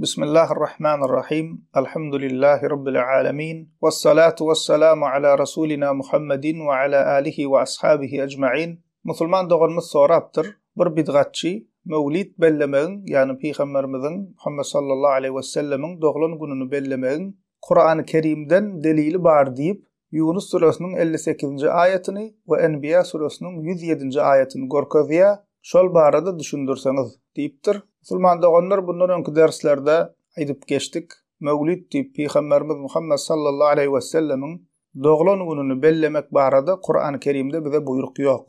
Bismillahirrahmanirrahim. Alhamdulillahi Rabbil alemin. Vessalatu vesselamu ala Rasulina Muhammedin we ala alihi we ashabihi ecmain. Musulman doganymyz sorapdyr, bir bidgatçy Mewlid bellemegiň, ýagny Pygamberimiziň Muhammet sallallahu aleýhi wesellemiň doglan gününi bellemegiň Kurany Kerimden delili bar diýip, Ýunus süresiniň 58-nji aýatyny we Enbiýa süresiniň 107-nji aýatyny görkezýär, şol barada düşündirseňiz, diýipdir. Musulman doganlar bundan öňki derslerde aýdyp geçdik, Mewlid diýip Pygamberimiz Muhammet sallallahu aleýhi wesellemiň doglan gününi bellemek barada Kurany Kerimde bize buýruk ýok.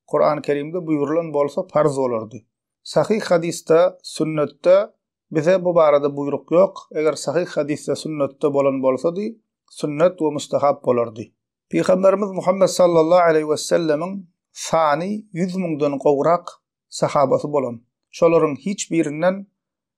Kurany Kerimde buýrulan bolsa parz bolardy. Sahyh hadysda, sünnetde Bize bu barada buýruk ýok, eger sahyh hadysda sünnetde bolan bolsady, sünnet we mustahap bolardy. Pygamberimiz Muhammet sallallahu aleýhi wesellemiň sany ýüz müňden gowrak sahabasy bolan. Şolaryň hiç birinden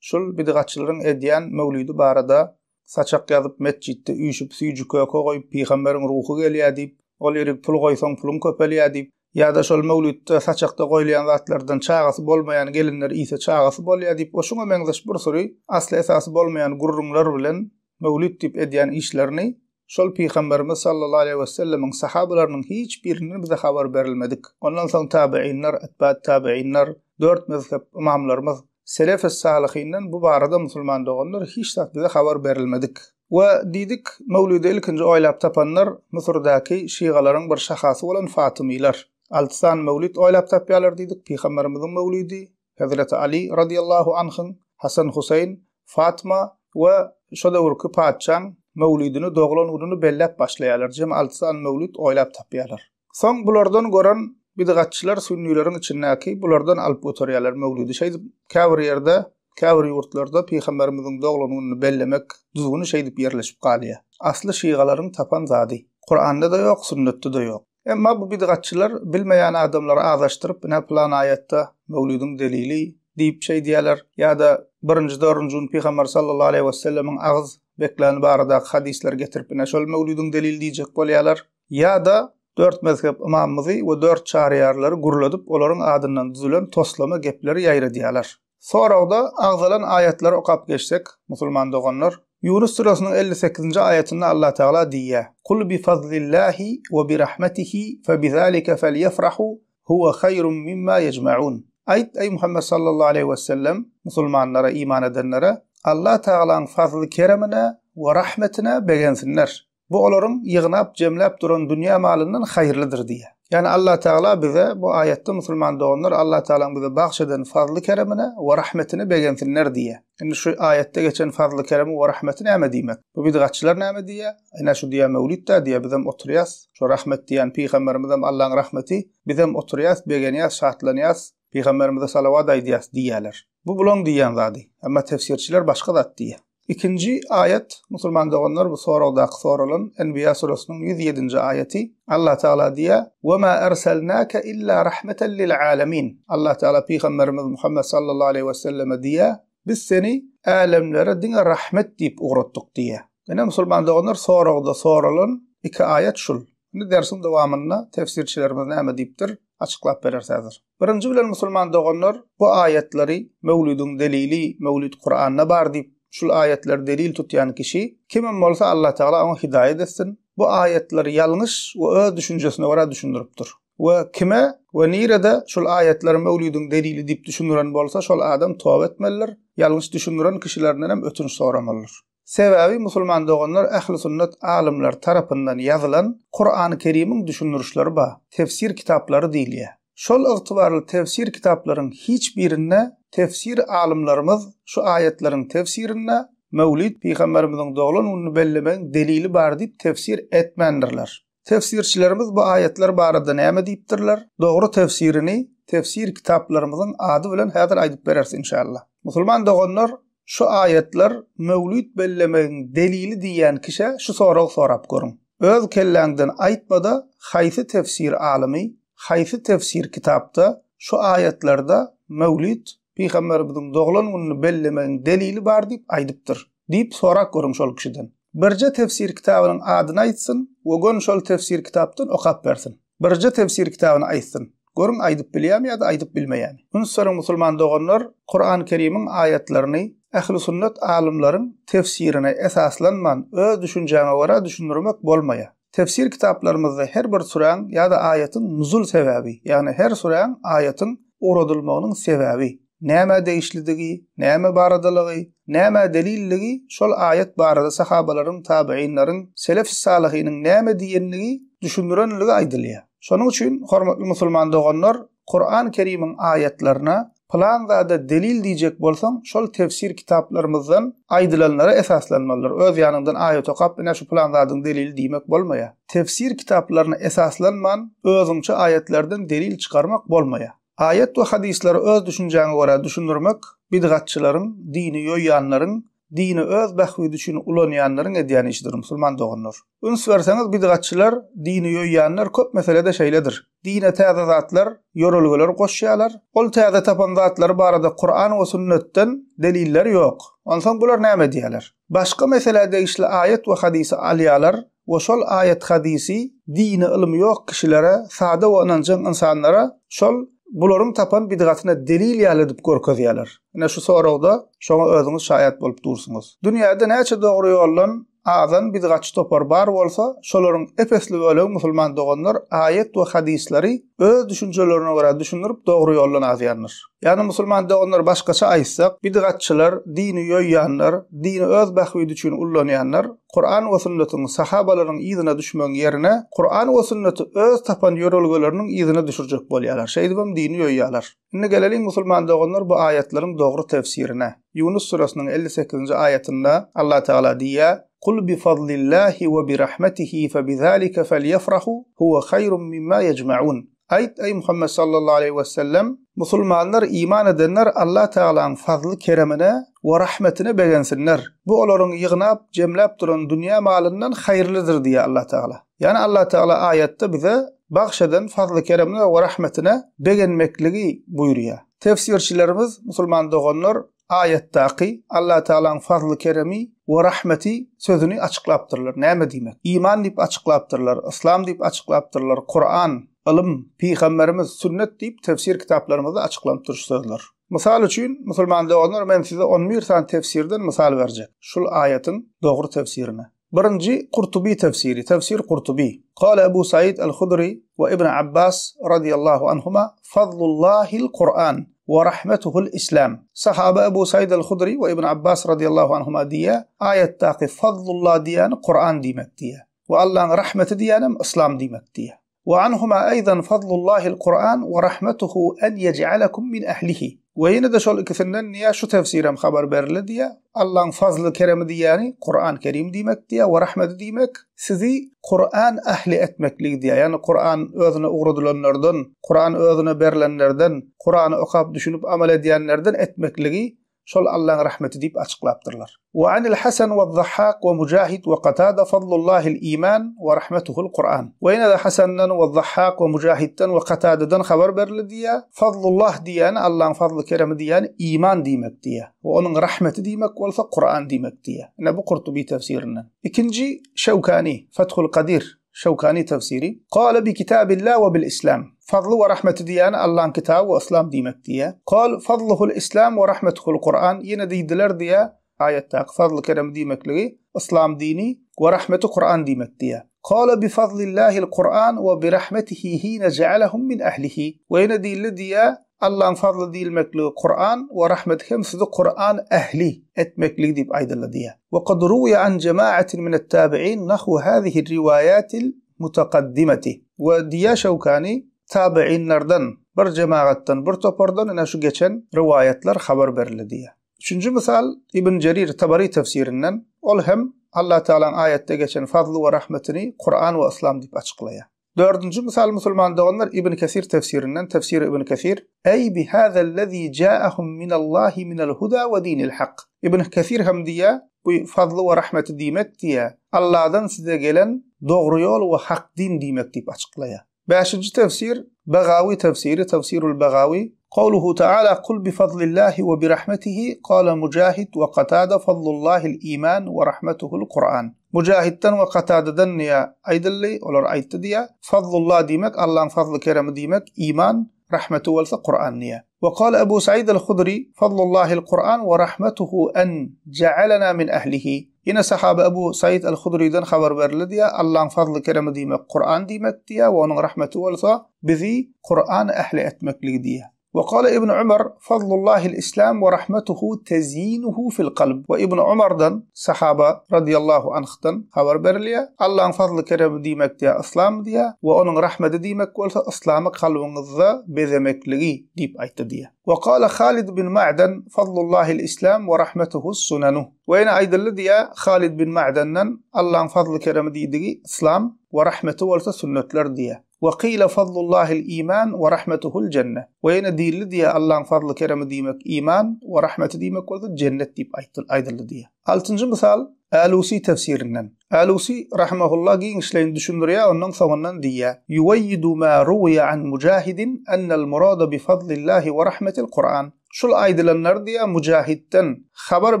şul bidgatçylaryň edýän möwlidi barada Saçak ýazyp, metjitde üýşüp, süýji-köke goýup, pygamberiň ruhy gelýär diýip, ol ýerik pul goýsaň puluň köpelýär diýip, ýa-da şol möwlütde saçakda goýulýan zatlardan çagasy bolmaýan gelinler iýse çagasy bolýar diýip we şuňa meňzeş bir süri asly-esasy bolmaýan gürrüňler bilen möwlüt diýip edýän işlerini şol pygamberimiz sallallahu aleýhi wesellemiň sahabalarynyň hiç birinden bize habar berilmedik. Ondan soň tabeýinler, etbä't-tabeýinler, dört mezhep ymamlarymyz Selef-i-salyhyndan bu barada musulman doganlar hiç zat bize habar berilmedik. We diýdik, Möwlidi ilkinji oýlap tapanlar Müsürdäki şygalaryň bir şahasy bolan Fatymylar. Alty sany möwlid oýlap tapýarlar diýdik, Pygamberimiziň möwlidi, Hezreti Ali radyýallahu anhyň, Hasan Huseýn, Fatma we şo döwürki patyşaň möwlidini doglan gününi belläp başlaýarlar, jemi alty sany möwlid oýlap tapýarlar. Soň bulardan gören bidgatçylar sünnileriň içindäki bulardan alyp göterýärler möwlidi. Şeýdip käbir ýerde, käbir ýurtlarda pygamberimiziň doglan gününi bellemek düzgüni şeýdip ýerleşip galýar. Asly şygalaryň tapan zady. Kuranda-da ýok, sünnetde-de ýok. Emma bu bidgatçylar bilmeýän adamlary azaşdyryp, ine pylan aýatda möwlidiň delili diýip şeýdýärler. Ýa-da birinji, dördünji gün pygamber sallallahu aleýhi wesellemiň agyz bekläni baradaky hadyslary getirip, ine şol möwlidiň delili diýjek bolýarlar. Ýa-da dört mezhep ymamymyzy we dört çaryýarlary gürledip, olaryň adyndan düzülen toslama gepleri ýaýradýarlar. Soragda agzalan aýatlary okap geçsek, musulman doganlar, Ýunus süresiniň 58-nji aýatynda Allatagala diýýär, Kul bi fazlillahi we bi rahmetihi fe bizalike felyefrahu huwe haýrun mimma ýejmeun. Aýt, eý Muhammet sallallahu aleýhi wesellem, musulmanlara, iman edenlere, Allatagalaň fazly-keremine we rahmetine begensinler. Bu olaryň ýygnap, jemläp duran dünýä malyndan haýyrlydyr diýýär. Ýagny Allatagala bize bu aýatda musulman doganlar Allatagalaň bize bagş eden fazly-keremine we rahmetine begensinler diýýär. Indi şu aýatda geçen fazly-keremi we rahmeti näme diýmek? Bu bidgatçylar näme diýýär? Ine şu diýýär möwlid-dä diýýär, bizem oturýas. Şu rahmet diýýän pygamberimizem Allaň rahmeti. Bizem oturýas, begenýäs, şatlanýas, pygamberimize salawat aýdýas diýýärler. Bu bulaň diýýän zady. Emma tefsirçiler başga zat diýýär. Ikinji aýat, musulman doganlar bu soragdaky soralan Enbiýa süresiniň 107-nji aýaty. Allah Tagala diýýär: "Ve ma erselnake illa rahmeten lil alemin." Allah Tagala pygamberimiz Muhammed sallallahu aleýhi we selleme diýýär: "Biz seni älemlere diňe rahmet diýip ugratdyk" diýýär. Ine musulman doganlar soragda soralan iki aýat şul. Indi dersiň dowamynda tefsirçilerimiz näme diýipdir, açyklap bereris häzir. Birinji bilen musulman doganlar bu aýatlary Möwlidiň delili, Möwlid Kuranda bar diýip, şul aýatlary delil tutýan kişi kimem bolsa Allah Tagala oňa hidaýat etsin. Bu aýatlary ýalňyş we öz düşünjesine görä düşündiripdir. We kime we nirede şul aýatlary Möwlidiň delili diýip düşündiren bolsa şol adam toba etmelidir, ýalňyş düşündiren kişilerindenem ötünç soramalydyr. Sebäbi musulman doganlar ähli sünnet alymlary tarapyndan ýazylan Kurany Kerimiň düşündirişleri bar, tefsir kitaplary diýilýär. Şol ygtybarly tefsir kitaplaryň hiç birinde tefsir alymlarymyz şu aýatlaryň tefsirinde Möwlid pygamberimiziň doglan gününi bellemegiň delili bar diýip tefsir etmändirler. Tefsirçilerimiz bu aýatlar barada näme diýipdirler? Dogry tefsirini tefsir kitaplarymyzyň ady bilen häzir aýdyp bereris inşallah. Musulman doganlar şu aýatlar möwlid bellemegiň delili diýýän kişä şu soragy sorap görüň. Öz kelläňden aýtmada haýsy tefsir alymy, haýsy tefsir kitapda şu aýatlarda möwlid pygamberimiziň doglan gününi bellemegiň delili bar diýip aýdypdyr? Diýip sorap görüň şol kişiden. Birje tefsir kitabynyň adyny aýtsyn we göni şol tefsir kitapdan okap bersin. Birje tefsir kitabyny aýtsyn. Görüň aýdyp bilýärmi ýa-da aýdyp bilmeýärmi? Üns beriň musulman doganlar, Kuran Kerimiň aýatlaryny. Ähli-sünnet alymlaryň tefsirine esaslanman öz düşünjäňe görä düşündirmek bolmaýar. Tefsir kitaplarymyzda her bir süräň ýa-da aýatyň nuzul sebäbi, ýagny her süräň, aýatyň ugradylmagynyň sebäbi, nämä degişlidigi, näme baradalygy, nämä delilligi, şol aýat barada sahabalaryň, tabeýinleriň, selef-i-salyhynyň näme diýenligi düşündirenligi aýdylýar. Şonuň üçin, hormatly musulman doganlar, Kuran Kerimiň aýatlaryna pylan zada delil diýjek bolsaň, şol tefsir kitaplarymyzdan aýdylanlara esaslanmalydyr. Öz ýanyňdan aýat okap, ine şu pylan zadyň delili diýmek bolmaýar. Tefsir kitaplaryna esaslanman, özüňçe aýatlardan delil çykarmak bolmaýar. Aýat we hadyslary öz düşünjäňe görä düşündirmek bidgatçylaryň, dini ýoýýanlaryň, dini öz bähbidi üçin ulanýanlaryň edýän işidir, musulman doganlar. Üns berseňiz bidgatçylar, dini ýoýýanlar köp meselede şeýledir. Dine täze zatlar, ýörelgeler goşýarlar. Ol täze tapan zatlary barada Kuran we sünnetden deliller ýok. Onsoň bular näme edýärler? Başga meselä degişli aýat we hadysy alýarlar we şol aýat-hadysy dini ylmy ýok kişilere, sada we ynanjaň ynsanlara şol bularyň tapan bidgatyna delil ýaly edip görkezýärler. Ine şu soragda şoňa özüňiz şaýat bolup dursuňyz. Dünýäde näçe dogry ýoldan azan bidgatçy topar bar bolsa, şolaryň ep-esli bölegi musulman doganlar aýat we hadyslary öz düşünjelerine görä düşündirip dogry ýoldan azýandyr. Ýagny musulman doganlar başgaça aýtsak, bidgatçylar, dini ýoýýanlar, dini öz bähbidi üçin ullanýanlar Kuran we sünnetiň, sahabalaryň yzyna düşmegiň ýerine Kuran we sünneti öz tapan ýörelgeleriniň yzyna düşürjek bolýarlar. Şeýdibem dini ýoýýarlar. Indi geleliň musulman doganlar bu aýatlaryň dogry tefsirine. Ýunus süresiniň 58-nji aýatynda Allah Tagala diýýär, Kul bi fadlillahi we bi rahmetihi fe bi zalike felyefrahu huwe haýrun mimma ýejmeun. Aýt, eý Muhammet sallallahu aleýhi we sellem, musulmanlar, iman edenler Allah Tagalaň fazly-keremine we rahmetine begensinler. Bu olaryň ýygnap, jemläp duran dünýä malyndan haýyrlydyr diýýär Allah Tagala. Ýagny Allah Tagala aýatda bize bagş eden fazly-keremine we rahmetine begenmekligi buýurýar. Tefsirçilerimiz, musulman doganlar, Aýatdaky Allatagalaň fazly-keremi we rahmeti sözüni açyklapdyrlar. Näme diýmek? Iman diýip açyklapdyrlar, yslam diýip açyklapdyrlar, Kuran, ylym, pygamberimiz, sünnet diýip tefsir kitaplarymyzda açyklanypdyr şu sözler. Mysal üçin, musulman doganlar men size on bir sany tefsirden mysal berjek şul aýatyň dogry tefsirine. Birinji Kurtubi tefsiri, Tefsir Kurtubi. Kale Ebu Said el-Hudri we Ibn Abbas radiyallahu anhuma Fadlullahil Kur'an we rahmetuhul Islam. Sahaba Ebu Said el-Hudri we Ibn Abbas radiyallahu anhuma diýýär, aýatdaky Fadlullah diýýäni Kur'an diýmek diýýär. We Allahyň rahmeti diýýänem Yslam diýmek diýýär. We anhuma eýdan fadlullahil Kur'an we rahmetuhu en ýej'alekum min ehlihi. We ýene-de şol ikisinden diýýär, şu tefsirem habar berildi diýýär, Allaň fazly-keremi diýýäni Kur'an Kerim diýmek diýýär we rahmeti diýmek sizi Kur'an ähli etmekligi diýýär. Ýagny Kur'an özüne ugradylanlardan, Kur'an özüne berlenlerden, Kur'any okap düşünip amal edýänlerden etmekligi Şol Allaň rahmeti diýip açyklapdyrlar. We anil Hasan we Zahhak we Mujahid we Katada fadlullahil iman we rahmetuhul Kuran. We ýene-de Hasandan we Zahhak we Mujahidden we Katadadan habar berildi diýýär. Fadlullah diýýäni Allaň fazly-keremi diýýäni iman diýmek diýýär. We onuň rahmeti diýmek bolsa Kuran diýmek diýýär. Ine bu Kurtubi tefsirinden. Ikinji Şewkani, Fethul Kadir. Şewkani tefsiri, Kale bi kitabillah we bil islam. Fazly we rahmeti diýýäni Allaň kitaby we yslam diýmek diýýär. Kal fazluhul islam we rahmetuhul Kuran. Ýene diýdiler diýýär, aýatdaky fazly keremi diýmekligi yslam dini we rahmeti Kuran diýmek diýýär. Kale bi fazlillahil Kuran we bi rahmetihi hine jealehum min ehlihi. We ýene diýildi diýýär, Allaň fazly diýilmekligi Kuran we rahmeti hem sizi Kuran ähli etmekligi diýip aýdyldy diýýär. We kad ruwiýa an jema'atin minet tabi'in nahwu hazihi riwaýatil mutakaddimati. We diýýär Şewkani, tabi'inlerden bir jemagatdan bir topardan ine şu geçen riwaýatlar habar berildi diýýär. Üçünji mysal Ibn Jerir Tabari tefsirinden, ol hem Allah Tagalaň aýatda geçen fazly we rahmetini Kuran we yslam diýip açyklaýar. Dördünji mysal musulman doganlar Ibn Kesir tefsirinden, Tefsir Ibn Kesir, Eý bi hazellezî jâehum minallâhi minel hudâ we dinil hak. Ibn Kesir hem diýýär, bu fazly we rahmeti diýmek diýýär, Alladan size gelen dogry ýol we hak din diýmek diýip açyklaýar. Bäşinji tefsir Begawi tefsiri, Tefsirul Begawi, Kowluhu Teala kul bi fazlillahi we bi rahmetihi, kâle Mujahid we Katada fazlullahil iman we rahmetuhul Kur'an. Mujahitden we Katadadan diýä aýdyldy, olar aýtdy diýä. Fazlullah diýmek, Allaň fazly-keremi diýmek, iman. Rahmeti bolsa Kuran diýýär. We kale Ebu Said el-Hudri, Fadlullahil Kuran we rahmetuhu en ja'alena min ehlihi. Ýene sahaba Ebu Said el-Hudriden habar berildi diýýär, Allaň fazly keremi diýmek Kuran diýmek diýýär we onuň rahmeti bolsa bizi Kuran ähli etmekligi diýýär. We kale Ibn Umar, Fadlullahil Islam we rahmetuhu tezyinuhu fil kalb. We Ibn Umardan, sahaba radiyallahu anhdan habar berilýär, Allaň fazly keremi diýmek diýýär Yslam diýýär we onuň rahmeti diýmek bolsa Yslamy kalbyňyzda bezemekligi diýip aýtdy diýýär. We kale Halid bin Ma'dan, Fadlullahil Islam we rahmetuhus sunanu. We ýene aýdyldy diýýär Halid bin Ma'dandan, Allaň fazly keremi diýdigi Yslam we rahmeti bolsa sünnetler diýýär. We kyle fadlullahil iman we rahmetuhul jenne. We ýene diýildi diýýär, Allaň fazly keremi diýmek iman, we rahmeti diýmek bolsa jennet diýip aýdyldy diýýär. Altynjy mysal, Älusi tefsirinden. Älusi, rahimehullah, giňişleýin düşündirýär, ondan soňundan diýýär, Ýuweýýidu ma ruwiýa an Mujahidin ennel murada bi fadlillahi we rahmetil Kuran. Şul aýdylanlar diýýär, Mujahidden habar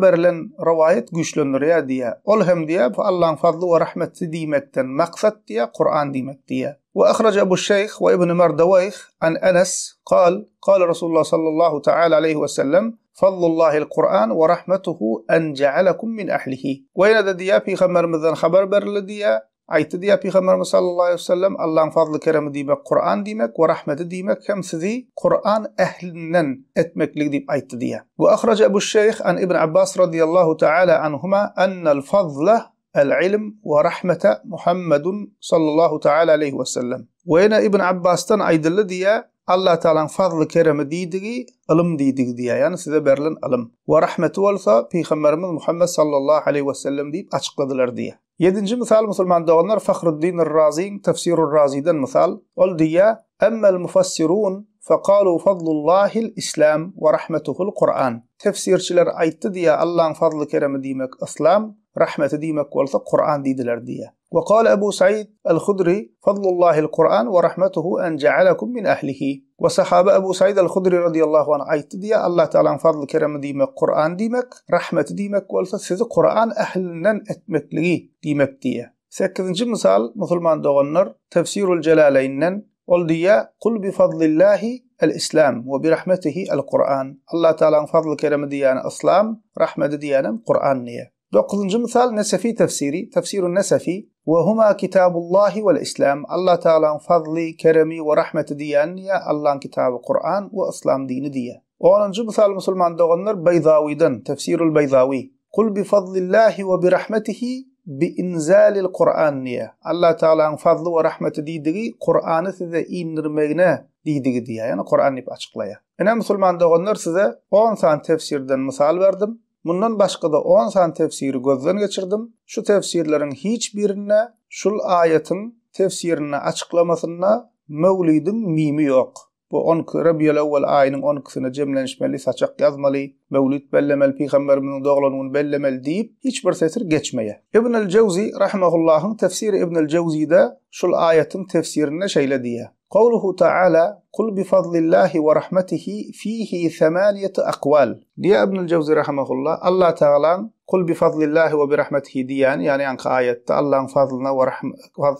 berlen rowaýat güýçlendirýär diýýär. Ol hem diýýär, bu Allaň fazly we rahmeti diýmekden maksat diýýär, Kuran diýmek diýýär. We ahraja Abu Şeýh we Ibn Mardawaýh an Enes, kal, Kale Rasulullah sallallahu taala aleýhi we sellem, Fazlullahil Kuran we rahmetuhu en ja'alakum min ahlihi. We ýene-de diýýär, Pygamberimizden habar berildi diýýär, Aýtdy diýýär Pygamberimiz sallallahu aleýhi we sellem, Allahyň fazly-keremi diýmek Kuran diýmek we rahmeti diýmek hem sizi Kuran ählinden etmekligi diýip aýtdy diýýär. We ahraja Ebu Şeýh an Ibn Abbas radiýallahu ta'ala anhuma ennel fazla el-ilm we rahmete Muhammedun sallallahu ta'ala aleýhi we sellem. We ýene Ibn Abbasdan aýdyldy diýýär, Allah Tagalaň fazly-keremi diýdigi ylym diýdigi diýýär, ýagny size berlen ylym. We rahmeti bolsa Pygamberimiz Muhammed sallallahu aleýhi we sellem diýip açykladylar diýýär. Ýedinji mysal musulman doganlar Fahruddin Razyň Tefsirur Razydan mysal. Ol diýýär, Emmel mufassirun fekalu fadlullahil islam we rahmetuhul Kuran. Tefsirçiler aýtdy diýýär, Allaň fazly keremi diýmek yslam, rahmeti diýmek bolsa Kuran diýdiler diýýär. We kale Ebu Said el-Hudri fadlullahil Kuran we rahmetuhu en ja'alakum min ahlihi. We sahaba Ebu Said al-Hudri radiýallahu anh aýtdy diýýär, Allah Tagalaň fazly-keremi diýmek Kuran diýmek, rahmeti diýmek bolsa sizi Kuran ählinden etmekligi diýmek diýýär. Sekizinji mysal, musulman doganlar, Tefsirul Jelaleýnden, ol diýýär, Kul bi fazlillahi el-islam we bi rahmetihi el-Kuran. Allah Tagalaň fazly-keremi diýýäni yslam, rahmeti diýýänem Kuran diýýär. Dokuzynjy mysal Nesefi tefsiri, Tefsirun Nesefi, We huma kitabullahi wel islam, Allah Tagalaň fazly, keremi we rahmeti diýýän diýýär, Allaň kitaby Kuran we yslam dini diýýär. Onunjy mysal musulman doganlar Beýzawydan, Tefsirul Beýzawy, Kul bi fazlillahi we bi rahmetihi bi inzalil Kuran diýýär. Allah Tagalaň fazly we rahmeti diýdigi Kurany size indirmegine diýdigi diýýär, ýagny Kuran diýip açyklaýar. Ine musulman doganlar size on sany tefsirden mysal berdim. Mundan başga-da on sany tefsiri gözden geçirdim. Şu tefsirleriň hiç birinde şul aýatyň tefsirinde açyklamasynda Möwlidiň mimi ýok. Bu on iki Rebiýelewwel aýynyň on ikisine jemlenişmeli, saçak ýazmaly, Möwlit bellemeli, Pygamberimiziň doglan güni bellemeli diýip hiç bir setir geçmeýär. Ibn el-Jewzi rahimahullahyň Tefsiri Ibn el-Jewzide şul aýatyň tefsirinde şeýle diýýär. Kowluhu ta'ala, Kul bi fazlillahi we rahmetihi fihi semaniýetu akwal. Diýýär Ibnül Jewzi rahimehullah, Allah Tagalaň Kul bi fazlillahi we bi rahmetihi diýýäni, ýagny ýaňky aýatda Allahyň fazlyna we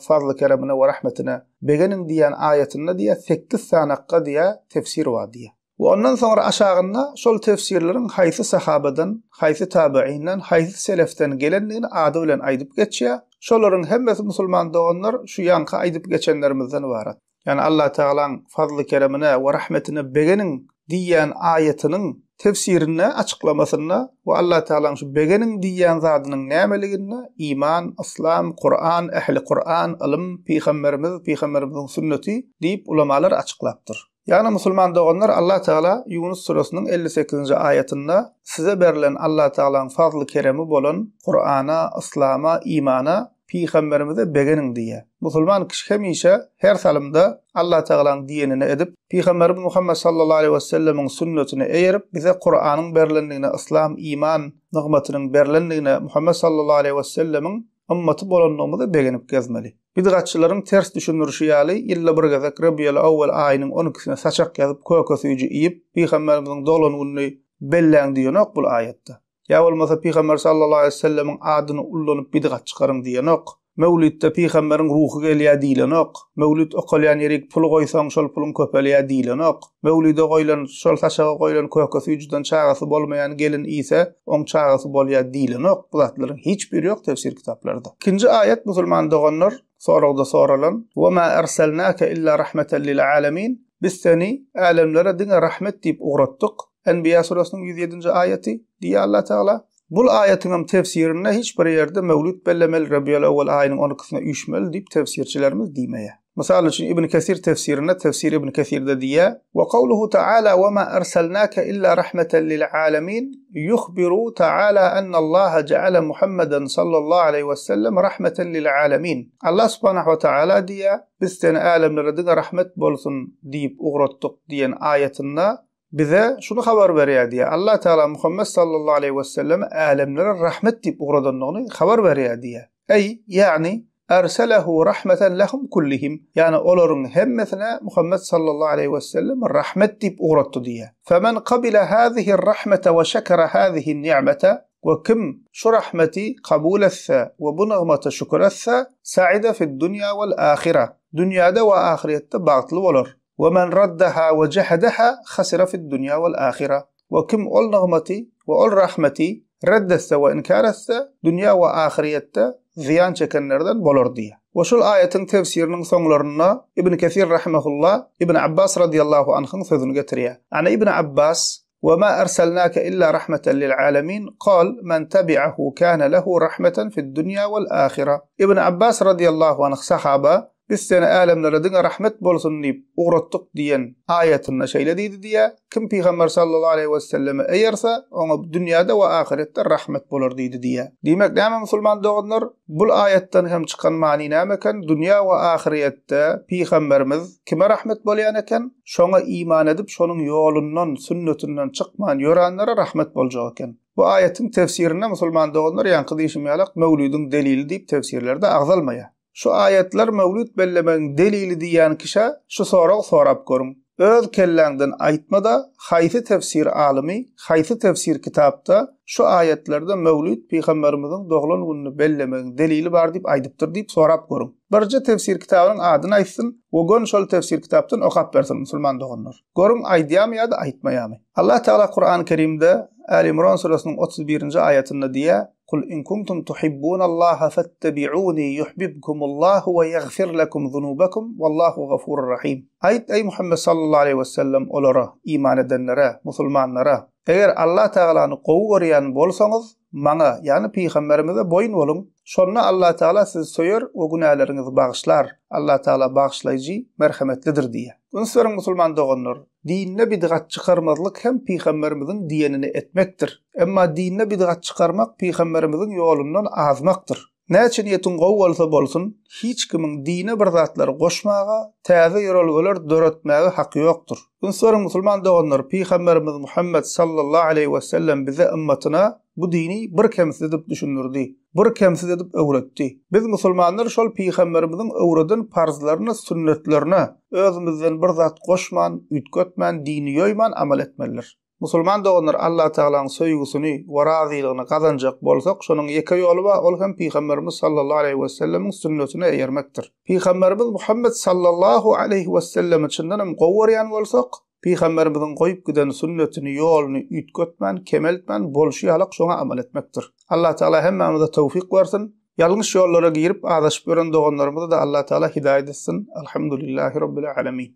fazly-keremine we rahmetine begeniň diýýän aýatynda diýýär, sekiz sanakga diýýär, tefsir bar diýýär. We ondan soňra aşagynda şol tefsirleriň haýsy sahabadan, haýsy tabe'inden, haýsy selefden gelendigini ady bilen aýdyp geçýär. Şolaryň hemmesi musulman doganlar şu ýaňky aýdyp geçenlerimizden ybarat. Ýagny Allah Tagalaň fazly-keremine we rahmetine begeniň diýýän aýatynyň tefsirinde, açyklamasynda we Allah Tagalaň şu begeniň diýýän zadynyň nämeliginde iman, yslam, Kuran, ähli Kuran, ylym, pygamberimiz, pygamberimiziň sünneti diýip ulamalar açyklapdyr. Ýagny musulman doganlar Allah Tagala Ýunus surasynyň 58-nji aýatynda size berlen Allah Tagalaň fazly-keremi bolan Kurana, Yslama, imana, Pygamberimize begeniň diýýär. Musulman kişi hemişe her salymda Allah Tagalaň diýenini edip, Pygamberimiz Muhammet sallallahu aleýhi wesellemiň sünnetine eýerip, bize Kuranyň berlendigine, Yslam, iman nygmatynyň berlendigine, Muhammet sallallahu aleýhi wesellemiň ymmaty bolandygymyza begenip gezmeli. Bidgatçylaryň ters düşündirişi ýaly, ýylda bir gezek Rebiýel-owwel aýynyň on ikisine saçak ýazyp köke-süýji iýip, Pygamberimiziň doglan gününi belläň diýenok bul aýatda. Ýa bolmasa Pygamber sallallahu aleýhi wesellemiň adyny ullanyp bidgat çykaryň diýenok. Möwlitde pygamberiň ruhy gelýär diýlenok. Möwlit okalýan ýerik pul goýsaň şol puluň köpelýär diýlenok. Möwlide goýlan, şol saçaga goýlan köke süýjüden çagasy bolmaýan gelin iýse, oň çagasy bolýar diýlenok. Bu zatlaryň hiç biri ýok tefsir kitaplarda. Ikinji aýat musulman doganlar soragda soralan, Wa ma erselnake illa rahmeten lil alemin, Biz seni älemlere diňe rahmet diýip ugratdyk, Enbiýa surasynyň 107-nji aýaty, diýýär Allah Tagala. Bul aýatyňam tefsirinde hiç bir ýerde möwlüt bellemeli, Rebiul-Ewwel aýynyň on ikisine üýşmeli diýip tefsirçilerimiz diýmeýär. Mysal üçin Ibn Kesir tefsirinde, Tefsir Ibn Kesirde diýýär, Wa kawluhu ta'ala wa ma erselnake illa rahmeten lil alemin yuhbiru ta'ala ennallaha ja'ala Muhammeden sallallahu aleýhi we sellem rahmeten lil alemin. Allah subhanahu we ta'ala diýýär, Biz seni älemlere diňe rahmet bolsun diýip ugratdyk diýen aýatynda Bize şuny habar berýär diýýär. Allah Tagala Muhammet sallallahu aleýhi wesellemi älemlere rahmet diýip ugradandygyny habar berýär diýýär. Eý, ýagny, Erselehu rahmeten lehum kullihim, ýagny olaryň hemmesine Muhammet sallallahu aleýhi wesellemi rahmet diýip ugratdy diýýär. Femen kabile hazihi-r-rahmete we şekere hazihi-n-ni'mete, we kim şu rahmeti kabul etse we bu nygmata şükür etse, sa'ide fid-dunýa wel-ahire, dünýäde we ahyrýetde bagtly bolar. We men raddaha we jehedeha hasira fid-dunýa wal-ahira. We kim ol nygmaty we ol rahmeti redd etse we inkär etse, dünýä we ahyrýetde zyýan çekenlerden bolar diýýär. We şul aýatyň tefsiriniň soňlarynda Ibn Kesir rahimehullah Ibn Abbas radiýallahu anhyň sözüni getirýär. Ana Ibn Abbas, Ve ma erselnake illa rahmeten lil alemin, kal, men tebi'ahu kâne lehu rahmeten fid-dunýa wal-ahira. Ibn Abbas radiýallahu anh sahaba, Biz seni älemlere diňe rahmet bolsun diýip ugratdyk diýen aýatynda şeýle diýdi diýýär, Kim Pygamber sallallahu aleýhi weselleme eýerse, oňa dünýäde we ahyretde rahmet bolar diýdi diýýär. Diýmek näme musulman doganlar? Bul aýatdan hem çykan many näme eken? Dünýä we ahyretde Pygamberimiz kime rahmet bolýan eken? Şoňa iman edip, şonuň ýolundan, sünnetinden çykman ýörenlere rahmet boljak eken. Bu aýatyň tefsirinde musulman doganlar ýaňky diýşim ýalak Möwlüdiň delili diýip tefsirlerde agzalmaýar. Şu aýatlar möwlüt bellemegiň delili diýýän kişä şu soragy sorap görüň. Öz kelläňden aýtma-da, haýsy tefsir alymy, haýsy tefsir kitapda şu aýatlarda möwlüt pygamberimiziň doglan gününi bellemegiň delili bar diýip aýdypdyr diýip sorap görüň. Birje tefsir kitabynyň adyny aýtsyn we göni şol tefsir kitapdan okap bersin musulman doganlar. Görüň aýdýarmy ýa-da aýtmaýarmy? Allah Tagala Kurany Kerimde Äli Imran surasynyň 31-nji aýatynda diýýär, Kul in kuntum tuhibbunallaha fettebi'uni yuhbibkumullahu we ýagfir lekum zunubakum wallahu gafurur rahim. Aýt eý Muhammet sallallahu aleýhi we sellem olara, iman edenlere, musulmanlara, eger Allah Tagalany gowy görýän bolsaňyz, maňa, ýagny pygamberimize boýun boluň, şonda Allah Tagala sizi söýer we günäleriňizi bagyşlar, Allah Tagala bagyşlaýjy, merhemetlidir diýýär. Üns beriň musulman doganlar, Dinde bidgat çykarmazlyk hem pygamberimiziň diýenini etmekdir. Emma dinde bidgat çykarmak pygamberimiziň ýolundan azmakdyr. Näçe niýetiň gowy bolsa bolsun, hiç kimiň dine bir zatlary goşmaga, täze ýörelgeler döretmäge haky ýokdur. Üns beriň musulman doganlar, pygamberimiz Muhammet sallallahu aleýhi wesellem bize ymmatyna bu dini birkemsiz edip düşündirdi. Birkemsiz edip öwretdi. Biz musulmanlar şol pygamberimiziň öwreden parzlaryna, sünnetlerine özümizden bir zat goşman, üýtgetmän, dini ýoýman amal etmelidir. Musulman doganlar Allatagalaň söýgüsini we razylygyny gazanjak bolsak, şonuň ýeke ýoly bar, ol hem pygamberimiz sallallahu aleýhi wesellemiň sünnetine eýermekdir. Pygamberimiz Muhammet sallallahu aleýhi wesellemi çyndanam gowy görýän bolsak, Pygamberimiziň goýup giden sünnetini, ýoluny üýtgetmän, kemeltmän, bolşy ýalak şoňa amal etmekdir. Allah Tagala hemmämize towfyk bersin. Ýalňyş ýollara girip azaşyp ýören doganlarymyza-da Allah Tagala hidaýat etsin. Alhamdulillahi Rabbil Alemin.